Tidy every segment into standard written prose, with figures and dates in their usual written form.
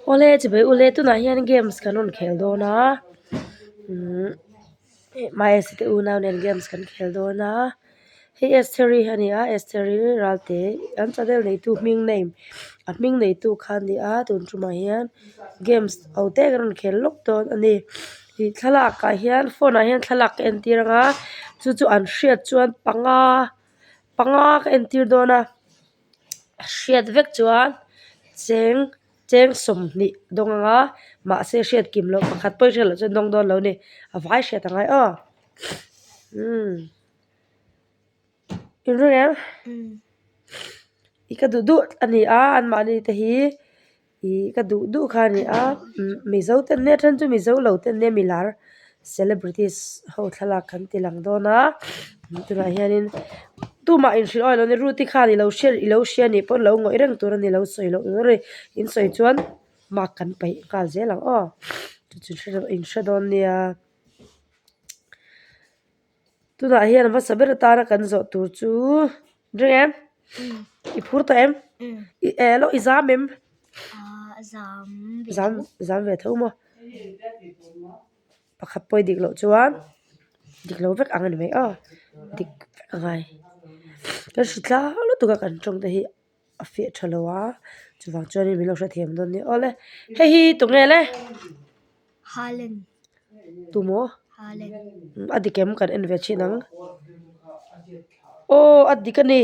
Awle chibai ule tunah hian games kan rawn khel dawn a umm hmai te unau nen games kan khel dawn a hei Estheri a ni a Estheri Ralte an channel neitu hming name a hming neitu kha a ni a tun tumah hian games ho te kan rawn khel lawk dawn a ni ih thlalak ah hian phone ah hian thlalak ka entir ang a chu chu an hriat chuan panga panga ka entir dawn a. A hriat vek chuan cheng cheng 20 dawng anga mahse hriat kim loh pakhat pawh i hriat loh chuan dawng dawn lo a ni a vai hriat angai aw umm in ring em i ka duh duh a ni a anmahni te hi Ih ka duh duh kha a ni a mizo te an nia a then chu mizo lo te an nia milar celebrities ho thlalak kan ti lang dawn a tunah hianin tumah inhrilh awi lo ni Ruth-i khan ilo hria ilo hria anih pawn lo ngawih reng tur a ni lo sawi loh tur a ni in sawi chuan mark kan paih nghal zel ang aw chu chu in hre dawn nia. Tunah hian hmasa ber atana kan zawh tur chu ring em? I phur tawh em? I eh loh i zam em? Zam zam ve tho maw? Pakhat pawh i dik loh chuan dik lo vek ang a ni mai aw dik vek a ngai. Kan hri tlang lutuk a kan tawng te hi a fiah tha lo a chuvang chuanin min lo hrethiam dawn nia awle hei hi tunge le Haaland tumaw Haaland a dik em kan en ve thin ang aw a dik a ni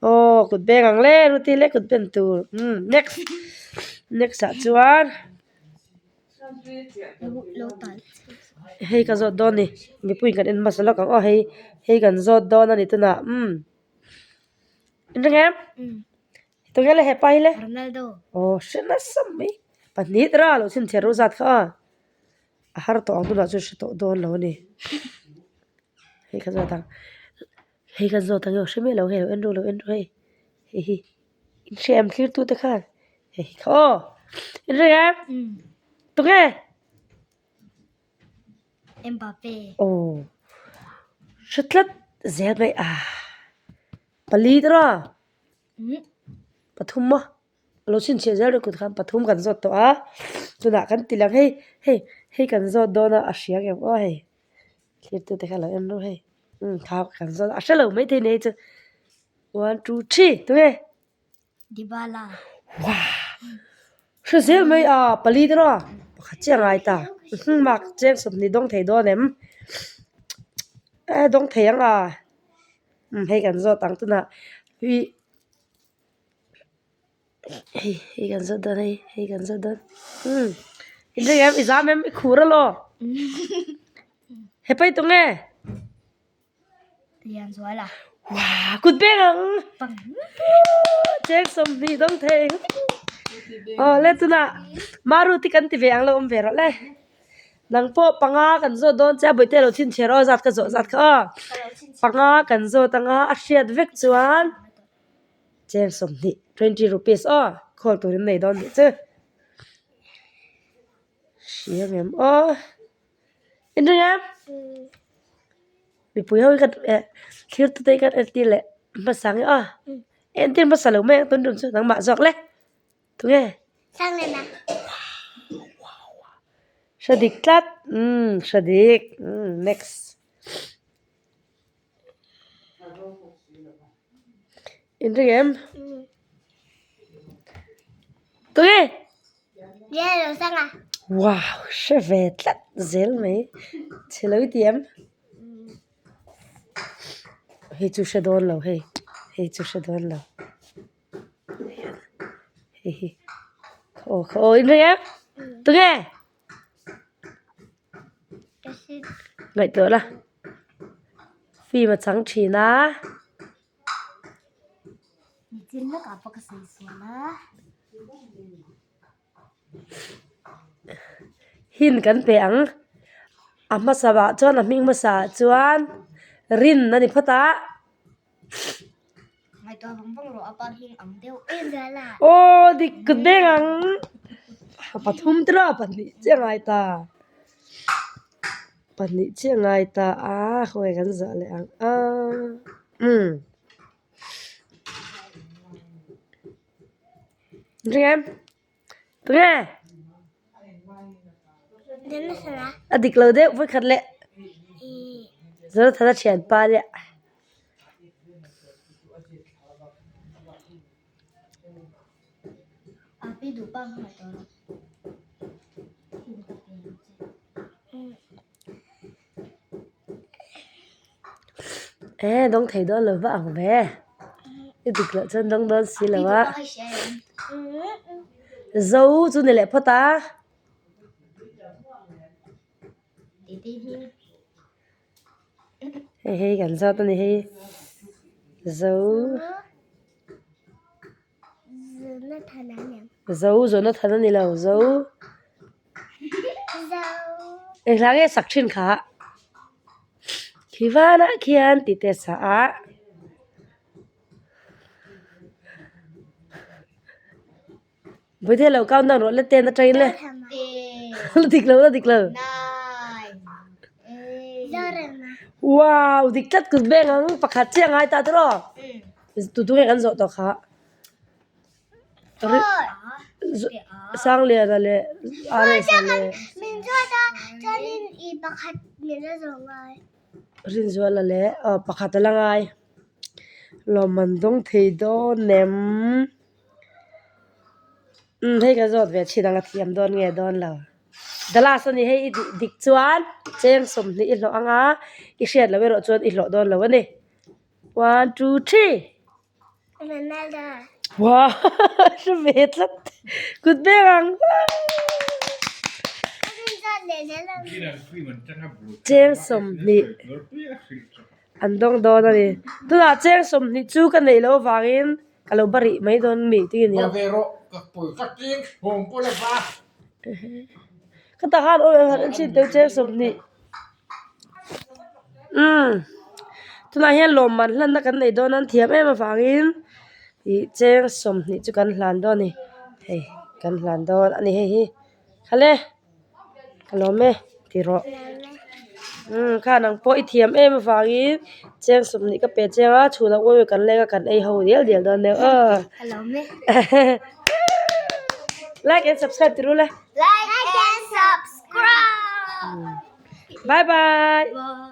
aw kut beng ang le ruti le kut ben tur umm next next ah chuan hei ka zawt dawn a ni mipui kan en hmasa lawk ang aw hei hei kan zawt dawn a ni tunah umm. Ring em? Tunge le hepa hi le? Ronaldo. Aw hre nasa mai. Pahnih tara lo chhinchhiah ru zat kha a. A har tawh ang tunah chuan hre tawh dawn lo a ni. Hei ka zawt ang. Hei ka zawt ang e aw hre miah lo hei lo en ru lo en ru hei. Hei hi. In hre em thlir tute khan. Hei hi kha aw. In ring em? Tunge? Mbappe. Aw. Hre tlat zel mai a. Pali tara. Pathum maw. Lo chhinchhiah zel rih kut khan pathum kan zawt tawh a. Tunah kan ti lang hei hei hei kan zawt dawn a a hria ngem aw hei. Thlir te kha lo en rawh hei. Umm kha kan zawt a hre lo maithei ni hei chu. One two three tunge. Dybala. Wow! Hre zel mai a, pali te rawh a, pakhat chiah a ngai ta. Mak cheng 20 dawng thei dawn em? E dawng thei ang a. Umm hei kan zawt ang tunah ih hei hei kan zawt dawn hei hei kan zawt dawn umm in ring em i zam em i khur alaw hepa hi tunge? Lianzuala. Wow, kut beng ang. Cheng 20 dawng thei. Aw le tunah Maruti kan ti ve ang lo awm ve rawh le. Nang pawh panga kan zawt dawn che a bawihte lo chhinchhiah rawh aw zat ka zawh zat kha aw. Panga kan zawt anga a hriat vek chuan cheng 20 20 rupees aw call turin nei dawn nih chu. Hria ngem aw. In ring em? Mipui ho hi kan eh thlir tute hi kan entir leh hmasa ang e aw. Entir hmasa lo mai ang tun tum chu nangmah zawk le. Tunge? Hre dik tlat umm hre dik umm next. In ring em? Tunge? Wow! Hre ve tlat zel mai. Chhe lo i ti em? Hei chu hre dawn lo hei. Hei chu hre dawn lo. Hei hi. Aw kha aw in ring em? Tunge? Ngaihtuah la. Film a chang thin a. Hin kan pe ang. A hmasa ah chuan a hming hmasa ah chuan rin a ni phawt a. Aw dik kut beng ang. Pathum te rawh pahnih chiah a ngai ta. Pahnih chiah a ngai ta a khawnge kan zawh leh ang a umm. Ring em? Tunge? A dik lo deuh vawikhat leh. Zothana thianpa nia. E dawng thei dawn lo va ang ve i dik loh chuan dawng dawn si lo a zo chu ni leh phawt a. Hei hei kan zawt a ni hei zo zo Jonathan a ni lo zo eng hla nge sak thin kha khi vanah khian tih te a sa a. Vawiin lo count down rawh le ten atangin le la dik lo la dik lo wow dik tlat kut beng ang pakhat chiah a ngai ta tiraw tu tu nge kan zawh tawh kha Sangliana leh Rs-a leh Rinzuala leh aw pakhat a la ngai lawmman dawng thei dawn em. Umm hei ka zawt ve thin ang a thiam dawn nge dawn lo. The last a ni hei i duh dik chuan cheng sawmhnih i hlawh ang a, i hriat loh erawh chuan i hlawh dawn lo a ni. One two three. Ronaldo. Wow hre ve tlat kut beng ang. Cheng sawmhnih an dawng dawn a ni. Tunah cheng sawmhnih chu ka neih loh avangin. Ka lo barih mai dawn mi tih a ni a. Ka ta khan aw han en chhin teh cheng 20 umm tunah hian lawmman hlanna kan nei dawn a an thiam em avangin ih cheng 20 chu kan hlan dawn a ni hei kan hlan dawn a ni hei hi khale. Ka lawm e ti rawh umm kha nang pawh i thiam em avangin cheng 20 ka pe cheng a chhun ah uai kan leng a kan ei ho dial dial dawn nia aw Ka lawm e like and subscribe ti ru le Like and subscribe bye bye. Bye.